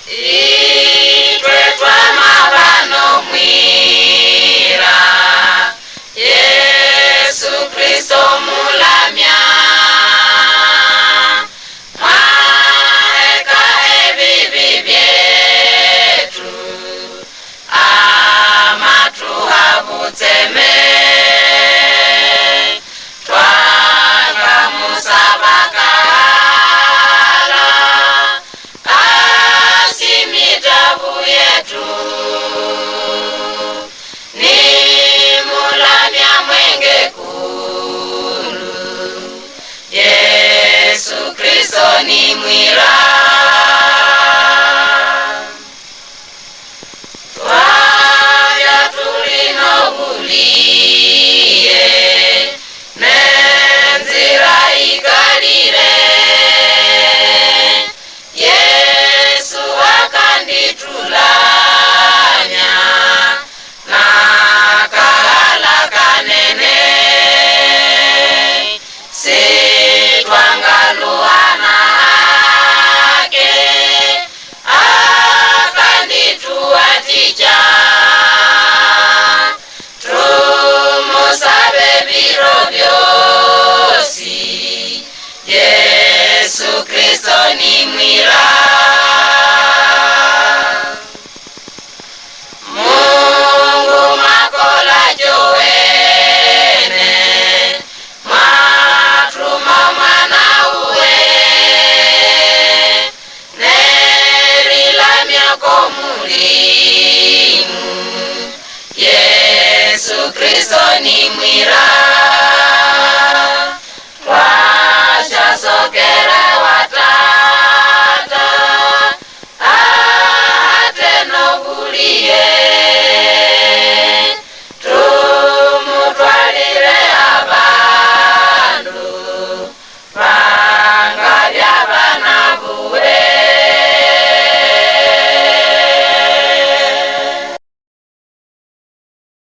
Itwe twamabana omwira Yesu Kristo mulamya, mwaheka ebibi byetu, amatuha butseme, twangamusaba kahala asimye tabu yetu, ni mulamya mwenge kulu, Yesu Kristo ni mwira. Twaya tulinobuliye nenzira ikalile, Yesu akanditulamya nakahala kanene, sitwangaluhana ake akandituwaticha, tumusabe biro byosi, Yesu Kristo ni mwira. Mungu mwakola jowene, mwatuma mwana uwe, nerilamya ko mulimu, Yesu Kristo ni mwira.